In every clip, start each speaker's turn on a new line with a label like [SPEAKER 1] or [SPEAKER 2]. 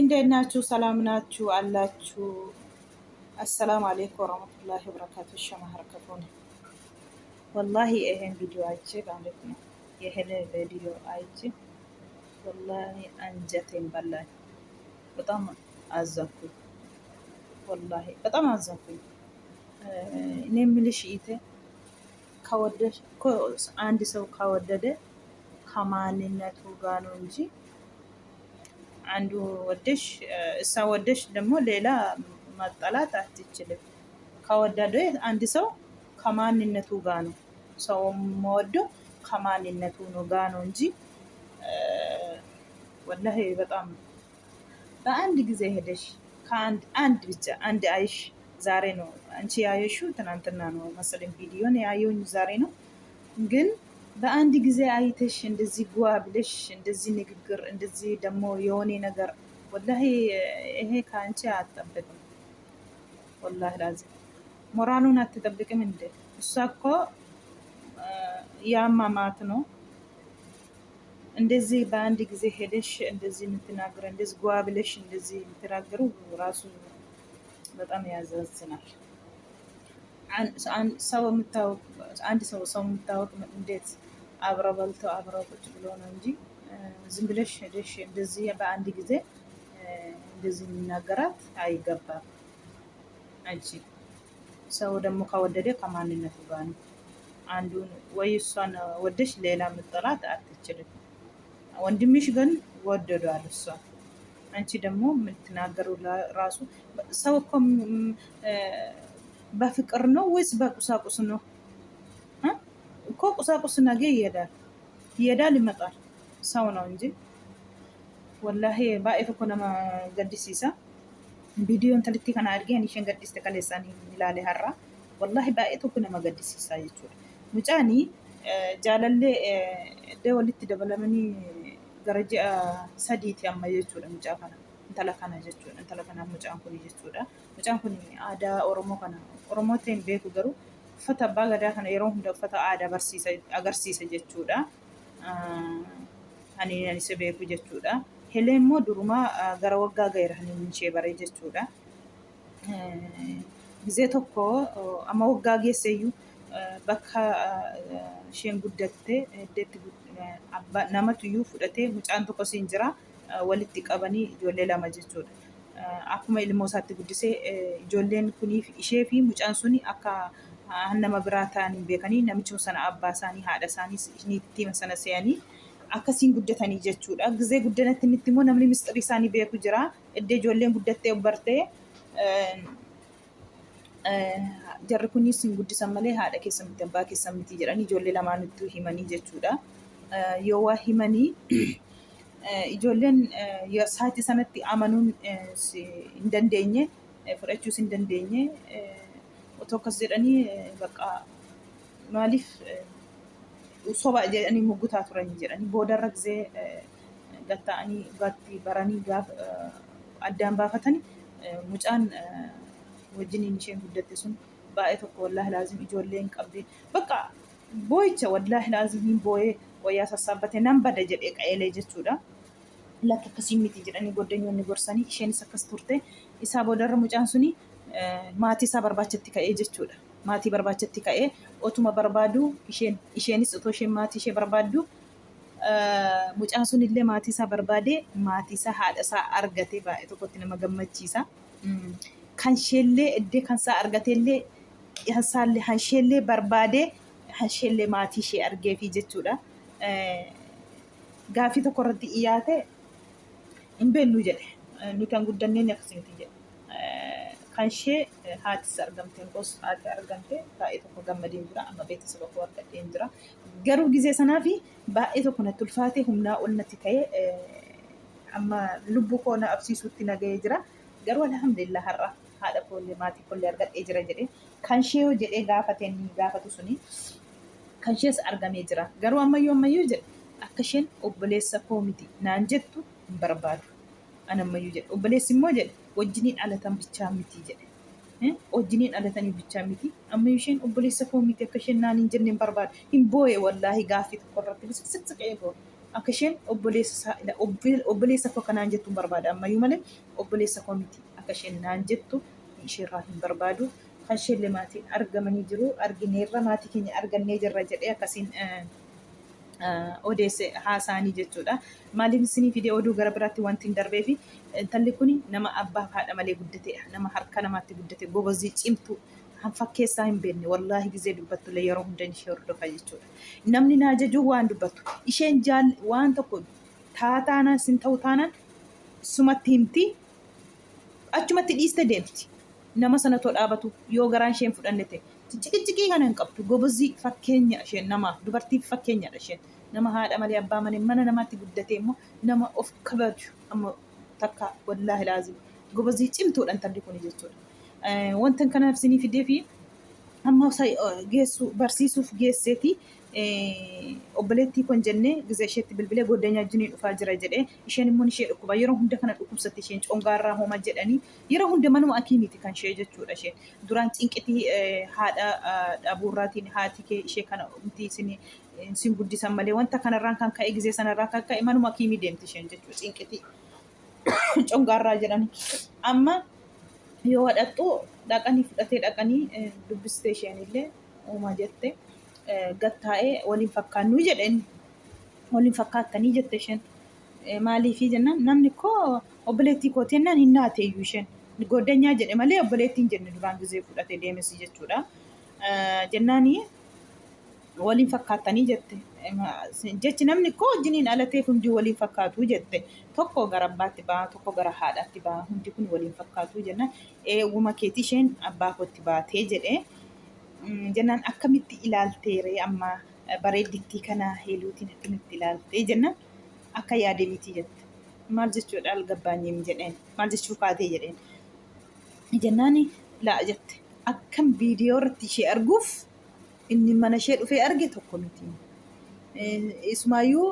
[SPEAKER 1] እንዴት ናችሁ? ሰላም ናችሁ አላችሁ? አሰላሙ አለይኩም ወረህመቱላሂ ወበረካቱ። ሸማህረከቱን ወላሂ ይሄን ቪዲዮ አይቼ ማለት ነው፣ ይሄን ቪዲዮ አይቼ ወላሂ አንጀቴን በላኝ። በጣም አዘንኩኝ። ወላሂ በጣም አዘንኩኝ። እኔ የምልሽ ኢቴ ከወደሽ አንድ ሰው ከወደደ ከማንነቱ ጋር ነው እንጂ አንዱ ወደሽ እሳ ወደሽ ደግሞ ሌላ መጠላት አትችልም። ከወደደ አንድ ሰው ከማንነቱ ጋር ነው፣ ሰው መወደው ከማንነቱ ነው ጋር ነው እንጂ ወላሂ በጣም በአንድ ጊዜ ሄደሽ ከአንድ አንድ ብቻ አንድ አይሽ ዛሬ ነው አንቺ ያየሽው፣ ትናንትና ነው መሰለኝ ቪዲዮን ያየውኝ ዛሬ ነው። ግን በአንድ ጊዜ አይተሽ እንደዚህ ጓ ብለሽ እንደዚህ ንግግር እንደዚህ ደግሞ የሆነ ነገር ወላሂ ይሄ ከአንቺ አትጠብቅም። ወላሂ ላዚም ሞራሉን አትጠብቅም እንዴ? እሷ እኮ ያማማት ነው። እንደዚህ በአንድ ጊዜ ሄደሽ እንደዚህ የምትናገረ እንደዚህ ጓ ብለሽ እንደዚህ የምትናገሩ ራሱ በጣም ያዘዝናል። ሰው የምታወቅ አንድ ሰው ሰው የምታወቅ እንዴት አብረው በልተው አብረው ቁጭ ብሎ ነው እንጂ ዝም ብለሽ ሄደሽ እንደዚህ በአንድ ጊዜ እንደዚህ የሚናገራት አይገባም። አንቺ ሰው ደግሞ ከወደደ ከማንነቱ ጋር ነው። አንዱን ወይ እሷን ወደሽ ሌላ መጠላት አትችልም። ወንድምሽ ግን ወደዷል እሷን። አንቺ ደግሞ የምትናገሩ ራሱ ሰው እኮ በፍቅር ነው ወይስ በቁሳቁስ ነው? እኮ ቁሳቁስ ነገ ይሄዳል ይሄዳል ይመጣል። ሰው ነው እንጂ ወላሂ baay'ee tokko nama gaddisiisa. Viidiyoo intalatti kana argee isheen gaddiste kaleessaan ilaale har'a. Wallahi baay'ee tokko nama gaddisiisa jechuudha. Mucaani jaalallee iddoo walitti dabalamanii gara ji'a 3ti amma jechuudha mucaa kana. Intala kana jechuudha. Intala kana mucaan kun jechuudha. Mucaan kun aadaa Oromoo kana Oromoo ta'e hin beeku garuu uffata abbaa gadaa kana yeroo hunda uffata aadaa barsiisa agarsiisa jechuudha. Ani isa beeku jechuudha. Helee immoo durumaa gara waggaa ga'eera kan inni ishee bare jechuudha. Gizee tokko amma waggaa geesseeyyuu bakka isheen guddatte iddeetti namatu iyyuu fudhatee mucaan tokko siin jira walitti qabanii ijoollee lama jechuudha. Akkuma ilmoo isaatti guddisee ijoolleen kuniif ishee fi mucaan suni akka nama biraa ta'anii beekanii namichuma sana abbaa isaanii haadha isaanii niittii sana se'anii akkasiin guddatanii jechuudha. Gizee guddanatti immoo namni misxirii isaanii beeku jira. Iddoo ijoolleen guddattee bartee jarri kunis hin guddisan malee haadha keessa miti abbaa keessa miti jedhanii ijoollee lamaanittuu himanii jechuudha. Yoo waa himanii ijoolleen sa'aatii sanatti amanuun hin dandeenye fudhachuus hin dandeenye otoo akkas jedhanii bakka maaliif soba jedhanii muggutaa turanii jedhanii boodarra gizee gatta'anii dhugaatti baranii gaafa addaan baafatanii mucaan wajjiniin isheen guddatte sun baay'ee tokko wallaahi laazim ijoollee hin qabdi bakka boo'icha wallaahi laazim hin boo'ee wayyaa sassaabbate nan bada jedhee qaeelee jechuudha. Lakki akkasii miti jedhanii goddanyoonni gorsanii isheenis akkas turte isaa boodarra mucaan suni maatii isaa barbaachatti ka'ee jechuudha. Maatii barbaachatti ka'ee otuma barbaadu isheenis otoo isheen maatii ishee barbaaddu mucaan sun illee maatii isaa barbaadee maatii isaa haadha isaa argate baay'ee tokkotti nama gammachiisa. Kan isheellee iddee kan isaa argatellee kan isheellee barbaadee kan isheellee maatii ishee argeefi jechuudha. Gaaffii tokko irratti dhiyaate hin beeknu jedhe. Nuti kan guddanneen akkas miti jedhe. Kan ishee haatis argamte koos haati argamte baay'ee tokko gammadeen jira. Amma beeksisa koo argadheen jira. Garuu gizee sanaa fi baay'ee tokko natti ulfaate humnaa ol natti ta'e amma lubbuu koo na absiisuutti na ga'ee jira. Garuu alhamdulillah har'a haadha koollee maatii koollee argadhee jira jedhee kan ishee yoo jedhee gaafate inni gaafatu suni kan ishees argamee jira. Garuu ammayyuu ammayyuu jedhe akka isheen obboleessa koo miti naan jettu hin barbaadu. An ammayyuu jedhe obboleessi immoo jedhe wajjiniin dhalatan bichaa miti jedhe. Wajjiniin dhalatanii bichaa miti. Ammayyuu isheen obboleessa koo miti akka isheen naan hin jenne hin barbaadu. Hin boo'e wallaahi gaaffii tokko irratti siqsiqee boo'e. Akka isheen obboleessa isaa obboleessa koo kanaan jettu hin barbaada ammayyuu malee obboleessa koo miti akka isheen naan jettu isheerraa hin barbaadu. Kan isheellee maatiin argamanii jiru argineerra maatii keenya argannee jirra jedhee akkasiin odeesse haasaanii jechuudha. Maaliif isinii fidee oduu gara biraatti wanti hin darbeefi intalli kun nama abbaaf haadha malee guddateedha. Nama harka namaatti guddate gobazii cimtuu han fakkeessaa hin beekne wallaahi gizee dubbattullee yeroo hunda ishee hordofa jechuudha. Namni naa jajuu waan dubbattu isheen jaal waan tokko taataanaan sin ta'u taanaan sumatti himti achumatti dhiiste deemti. Nama sana too dhaabatu yoo garaan isheen fudhanne ta'e ciqiciqii kana hin qabdu gobazii fakkeenya isheen namaaf dubartiif fakkeenyadha isheen nama haadha malee abbaa malee mana namaatti guddatee immoo nama of kabaju amma takka wallaahi laazim gobazii cimtuudha intalli kuni jechuudha. Wantan kanaaf isinii fidee fi amma geessu barsiisuuf geesseeti obboleettii kon jennee gizee isheetti bilbilee goddanyaa wajjiniin dhufaa jira jedhee isheen immoo ishee dhukkuba yeroo hunda kana dhukkubsatti isheen congaarraa homa jedhanii yeroo hunda manuma akiimiiti kan ishee jechuudha isheen duraan cinqitii haadha dhabuurraatiin haati kee ishee kana miti isin isin guddisan malee wanta kanarraan kan ka'e gizee sanarraa kan ka'e manuma akiimii deemti isheen jechuudha cinqitii congaarraa jedhanii amma yoo dhaqxu dhaqanii fudhatee dhaqanii dubbistee isheen illee uumaa jette gattaa'ee waliin fakkaannuu jedheen waliin fakkaattanii jette isheen maaliifii jennaan namni koo obboleettii kooti jennaan hin naate iyyuu isheen goddanyaa jedhe malee obboleettii hin jenne duraan gizee fudhatee deemesi jechuudha jennaanii waliin fakkaattanii jette. Jechi namni koo wajjiniin dhalateef hundi waliin fakkaatu jette. Tokko gara abbaatti ba'a, tokko gara haadhaatti ba'a. Hundi kun waliin fakkaatu jennaan. Eeguma keetii isheen abbaa kootti baatee jedhee. Jennaan akkamitti ilaalteeree amma bareeddittii kana heeluutiin akkamitti ilaaltee jennaan akka yaade miti jette. Maal jechuudha algabbaanyim jedheen. Maal jechuu kaatee jedheen. Jennaan laa jette. Akkam viidiyoo irratti ishee arguuf inni mana ishee dhufee arge tokko miti. Isumaayyuu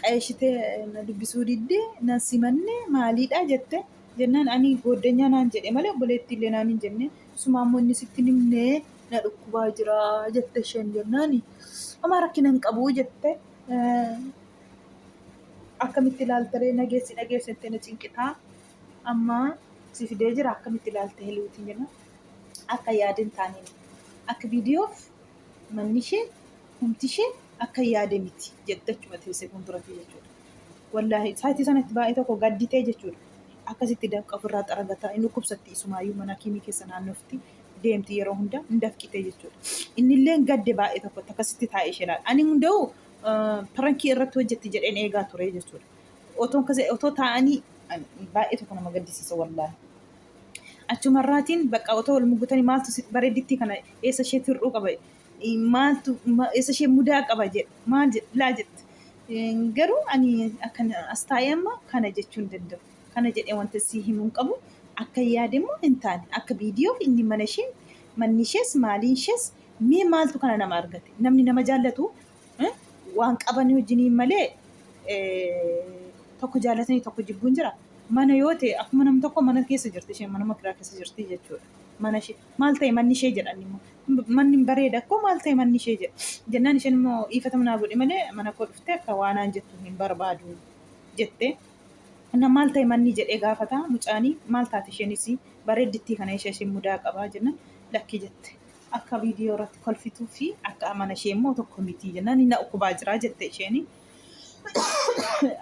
[SPEAKER 1] qayeeshitee na dubbisuu diddee na simanne maaliidha jette jennaan ani gooddanyaa naan jedhe malee obboleettii illee naan hin jenne sumaa immoo inni sitti hin himne na dhukkubaa jira jette isheen jennaan homaa rakkina hin qabu jette akkamitti ilaaltaree nageessi nageessi jettee na cinqitaa amma si fidee jira akkamitti ilaalte heluutiin jennaan akka yaade hin taane akka viidiyoof manni ishee humti ishee akka yaade miti jette achuma teessee fuulduratti jechuudha. Wallaahi sa'aatii sanatti baay'ee tokko gadditee jechuudha. Akkasitti dafqa ofirraa xaragataa inni dhukkubsatti isumaayyuu mana kiimii keessa naannofti deemti yeroo hunda hin dafqitee jechuudha. Innillee gadde baay'ee tokkotti akkasitti taa'ee ishee ilaala. Ani hunda'u parankii irratti hojjetti jedheen eegaa ture jechuudha. Otoo taa'anii baay'ee tokko nama gaddisiisa wallaahi. Achumarraatiin bakka otoo wal muggutanii maaltu bareeddittii kana eessa ishee tir'uu qaba maaltu eessa ishee mudaa qaba jedhe maal jedhe laa jette. Garuu ani akkana as taa'ee amma kana jechuu hin danda'u. Kana jedhee wanta si himuu hin qabu. Akka yaade immoo hin taane. Akka viidiyoof inni mana ishee manni ishees maaliin ishees mee maaltu kana nama argate. Namni nama jaallatu waan qabanii wajjiniin malee tokko jaallatanii tokko jibbuun jira. Mana yoo ta'e akkuma namni tokko mana keessa jirti isheen manuma kiraa keessa jirti jechuudha. Mana ishee maal ta'e manni ishee jedhan immoo manni bareeda akkoo maal ta'e manni ishee jedha. Jennaan isheen immoo dhiifata naa godhi malee mana koo dhuftee akka waan aan jettu hin barbaadu jette. Na maal ta'e manni jedhee gaafata mucaanii maal taate isheenis bareeddittii kana ishee isheen mudaa qabaa jennaan lakki jette. Akka viidiyoo irratti kolfituu fi akka mana ishee immoo tokko miti jennaan na dhukkubaa jira jette isheen.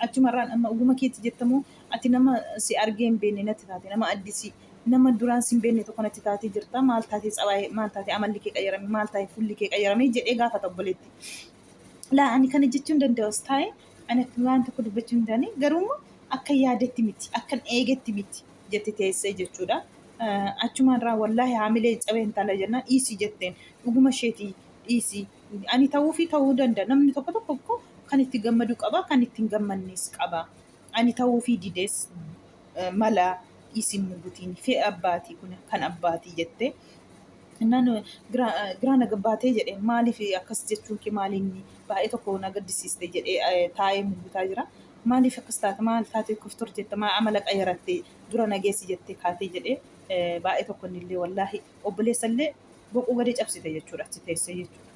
[SPEAKER 1] Achumarraan amma oguma keetti jettamoo ati nama si argee hin beekne natti taate nama addisii nama duraan si hin beekne tokko natti taatee jirta maal taatee tsabaayee maal taatee amalli kee qayyarame maal taatee fuulli kee qayyarame jedhee gaafata obboleetti. Laa ani kana jechuu hin danda'u as taa'e ani akka waan tokko dubbachuu hin danda'e garuu immoo akka yaadetti miti akka eegetti miti jette teessee jechuudha. Achumarraa wallaahi haamilee cabee intala jennaan dhiisii jetteen dhuguma isheetii dhiisii Ani ta'uufi ta'uu danda'a. Namni tokko tokko immoo kan itti gammadu qaba, kan itti hin gammannes qaba. Ani ta'uufii dides mala isin mugutiin fe'a abbaatii kun kan abbaatii jette. Innaan giraa na gabbaatee jedhe maaliif akkas jechuun kee maaliin baay'ee tokko na gaddisiiste jedhee taa'ee mugutaa jira. Maaliif akkas taate maal taate koftor jette maa amala qayaratte dura nageessi jettee kaatee jedhee baay'ee tokko innillee wallaahi obboleessallee boquu gadi cabsite jechuudha achi teessee jechuudha.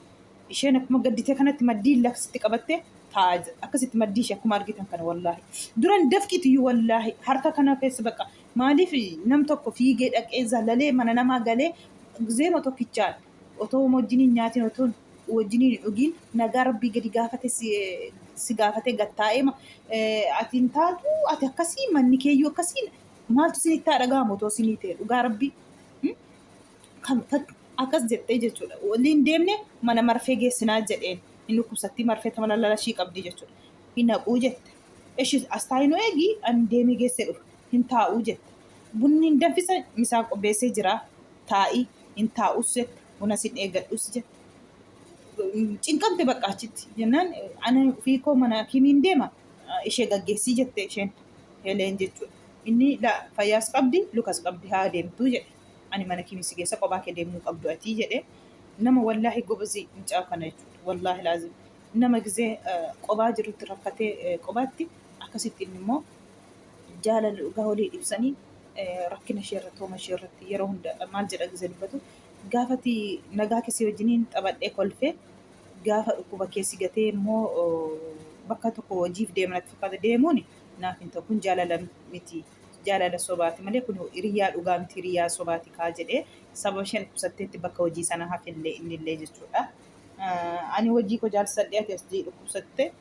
[SPEAKER 1] Isheen akkuma gadditee kanatti maddii laksitti qabattee Taa'aa jira. Akkasitti maddii ishee akkuma argitan kana wallaahi. Duran dafqitiyyuu wallaahi harka kana keessa bakka maaliif nam tokko fiigee dhaqee zalalee mana namaa galee zeema tokkichaan otoo wajjiniin nyaatiin otoo wajjiniin hin dhugiin nagaa rabbii gadi gaafate si gaafate gattaa'ee ati hin taatu ati akkasii manni keeyyuu akkasii maaltu isinitti haa dhaga'amu otoo isinii ta'e dhugaa rabbii. Kan akkas jettee jechuudha. Waliin deemne mana marfee geessinaa jedheen. Hin dhukkubsattii marfee tamala lalashii qabdi jechuudha. Hin haquu jette. Eshi as taa'ii nu eegi ani deemee geessee dhufa. Hin taa'uu jette. Bunni hin danfisa misaan qopheessee jira. Taa'ii hin taa'us jette. Buna sin eegadhus jette. Cinqamte bakka achitti jennaan ani ofii koo mana hakimiin deema ishee gaggeessii jette isheen Heleen jechuudha. Inni fayyaas qabdi lukas qabdi haa deemtuu jedhe. Ani mana kimi si geessa kophaa kee deemuu qabdu atii jedhe. Nama wallaahi gobazii mucaa kana jechuudha. Wallaahi laazim nama gizee qobaa jirutti rakkatee qobaatti akkasitti inni immoo jaalala dhugaa walii ibsanii rakkina ishee irratti homa ishee irratti yeroo hunda maal jedha gizee dubbatu gaafati nagaa keessi wajjiniin taphadhee kolfee gaafa dhukkuba keessi gatee immoo bakka tokko hojiif deema natti fakkaata deemuun naaf hin ta'u kun jaalala miti jaalala sobaati malee kun hiriyaa dhugaa miti hiriyaa sobaati kaa jedhee sababa isheen dhukkubsatteetti bakka hojii sana hafellee innillee jechuudha. Ani hojii koo jaalsadhee ati as dhukkubsatte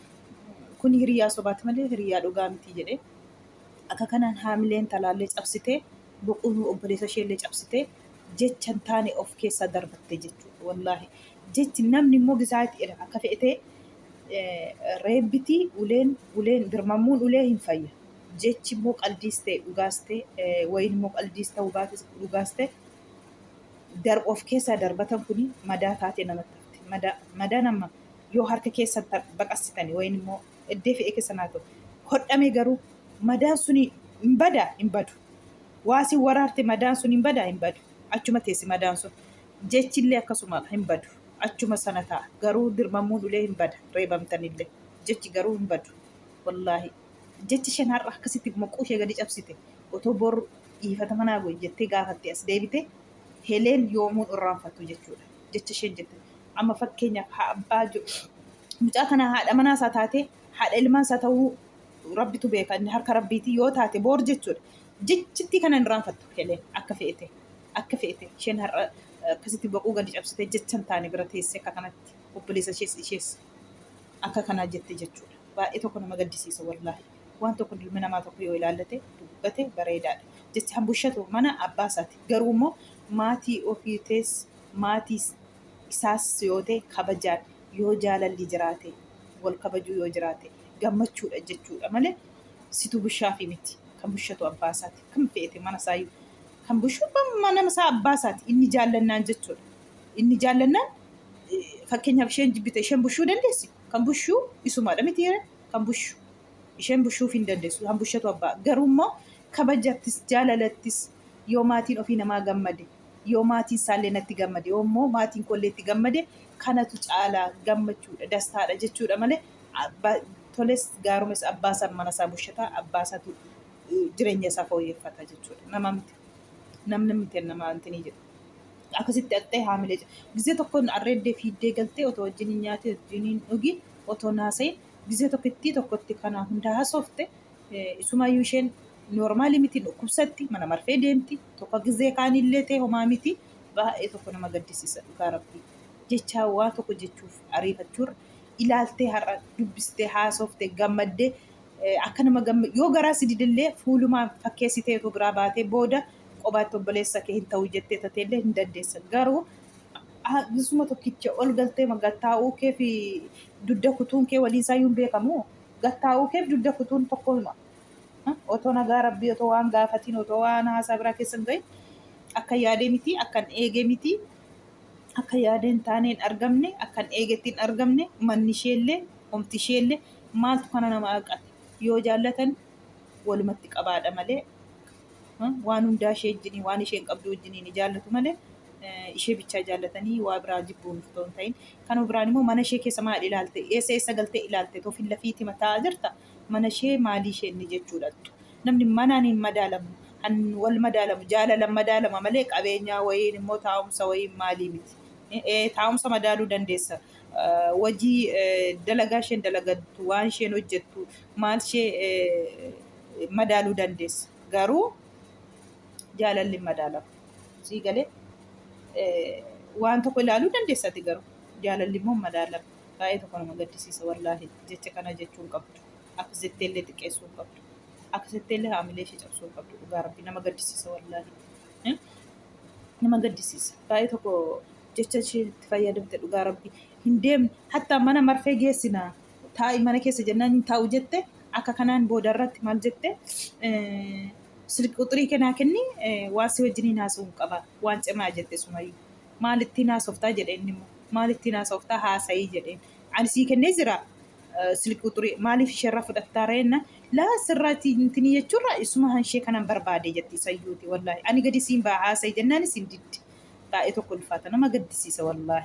[SPEAKER 1] kun hiriyaa sobaati malee hiriyaa dhugaa miti jedhee akka kanaan haamileen talaallee cabsitee boquu obboleessa isheellee cabsitee jecha hin taane of keessaa darbatte jechuudha. Wallaahi jechi namni immoo gisaati jedha akka fe'etee reebbitii uleen uleen dirmammuun ulee hin fayya. Jechi immoo qaldiis ta'e dhugaas ta'e wayiin immoo qaldiis ta'uu baates dhugaas ta'e of keessaa darbatan kuni madaa taatee namatti hafti. Madaa madaa nama yoo harka keessan baqassitani wayiin immoo eddee fe'ee keessa naa ta'u hodhame garuu madaan suni hin badaa hin badu. Waa si waraarte madaan sun hin badaa hin badu. Achuma teessi madaan sun. Jechillee akkasuma hin badu. Achuma sana ta'a. Garuu dirmammuun ulee hin bada. Reebamtanillee. Jechi garuu hin badu. Wallaahi. Jechi isheen har'a akkasitti moquu ishee gadi cabsite otoo bor dhiifata manaa godhi jettee gaafatte as deebite Heleen yoomuun irraanfattu jechuudha. Jecha isheen jette. Amma fakkeenyaaf haa abbaa mucaa kana haadha manaa isaa taate haadha ilmaan isaa ta'uu rabbitu beeka inni harka rabbiiti yoo taate boor jechuudha. Jechittii kana hin irraanfattu Heleen akka fe'ete akka fe'ete isheen har'a akkasitti boquu gadi cabsitee jecha hin taane bira teessee akka kanatti obboleessa ishees ishees akka kanaa jette jechuudha. Baay'ee tokko nama gaddisiisa wallaahi. Waan tokko ilmi namaa tokko yoo ilaallate dubbate bareedaadha. Jechi hambushatu mana abbaa isaati. Garuu immoo maatii ofii tees maatii isaas yoo ta'e kabajaan yoo jaalalli jiraate wal kabajuu yoo jiraate gammachuudha jechuudha malee situ bushaafi miti. Kan bushatu abbaa isaati. Kan fe'ete mana isaayyuu. Kan bushu mana isaa abbaa isaati. Inni jaallannaan jechuudha. Inni jaallannaan fakkeenyaaf isheen jibbite isheen bushuu dandeessi. Kan bushuu isumaadha miti kan bushu. Isheen bushuuf hin dandeessu. Kan bushatu abbaa. Garuu immoo kabajattis jaalalattis yoo maatiin ofii namaa gammade yoo maatiin isaallee natti gammade yoo immoo maatiin koollee itti gammade kanatu caalaa gammachuudha dastaadha jechuudha malee toles gaarumes abbaa isaa mana isaa bushataa abbaa isaatu jireenya isaa fooyyeffata jechuudha. Nama miti. Namni miti nama antinii jedhu. Akkasitti dhaqxee haamilee gizee tokkoon arreeddee fiiddee galtee otoo wajjin hin nyaatin wajjin hin dhugin otoo naasayin gizee tokkittii tokkotti kana hunda haasofte isumaayyuu isheen noormaalii miti dhukkubsatti mana marfee deemti tokko gizee kaanillee ta'e homaa miti baay'ee tokko nama gaddisiisa dhugaa rabbii jechaa waa tokko jechuuf ariifachuurra ilaaltee har'a dubbistee haasoftee gammaddee akka nama gamma yoo garaa si didellee fuulumaan fakkeessitee otoo biraa baatee booda qobaatti obboleessa kee hin ta'u jettee tateellee hin dandeessa. Garuu gisuma tokkicha ol galtee gattaa'uu kee fi dugda kutuun kee waliin isaayyuu hin beekamu. Gattaa'uu kee fi dugda kutuun tokkuma. Otoo nagaa rabbii otoo waan gaafatiin otoo waan haasaa biraa keessa hin gahin akka yaadee miti akkan eegee miti akka yaadee hin taane hin argamne akkan eegetti hin argamne manni isheellee homti isheellee maaltu kana nama haqate yoo jaallatan walumatti qabaadha malee waan hundaa ishee wajjiniin waan isheen qabdu wajjiniin jaallatu malee ishee bichaa jaallatanii waa biraa jibbuun otoo hin ta'in. Kanuma biraan immoo mana ishee keessa maal ilaalte eessa eessa galtee ilaalte tofin lafiitti mataa jirta mana ishee maalii ishee inni jechuudha. Namni manaan hin madaalamu han wal madaalamu jaalalan madaalama malee qabeenyaa wayiin immoo taa'umsa wayiin maalii miti. Taa'umsa madaaluu dandeessa. Wajii dalagaa isheen dalagattu, waan isheen hojjettu, maal ishee madaaluu dandeessa. Garuu jaalalli hin madaalamu. Sii galee waan tokko ilaaluu dandeessa ati garuu jaalalli immoo hin madaalamu. Baay'ee tokko nama gaddisiisa wallaahi jecha kana jechuu hin qabdu. Akkasitti illee xiqqeessuu hin qabdu. Akkasitti illee haamilee ishee cabsuu hin qabdu. Dhugaa rabbi nama gaddisiisa wallaahi. Nama gaddisiisa. Baay'ee tokko jecha ishee itti fayyadamte dhugaa rabbi hin deemne. Hatta mana marfee geessina taa'i mana keessa jennaan hin taa'u jette akka kanaan booda irratti maal jette silki quxirii kenaa kenni waa si wajjiniin haasa'uun qaba waan cimaa jette sumayyuu. Maal ittiin haasoftaa jedhe inni immoo maal ittiin haasoftaa haasa'ii jedheen. Ani sii kennee jira silki quxirii maaliif isheerraa fudhattaa reenna laa sirraati intinii jechuurraa isuma ishee kanan barbaade jetti isayyuuti wallaahi ani gadi siin ba'a haasa'i jennaanis hin didde. Baay'ee tokko ulfaata nama gaddisiisa wallaahi.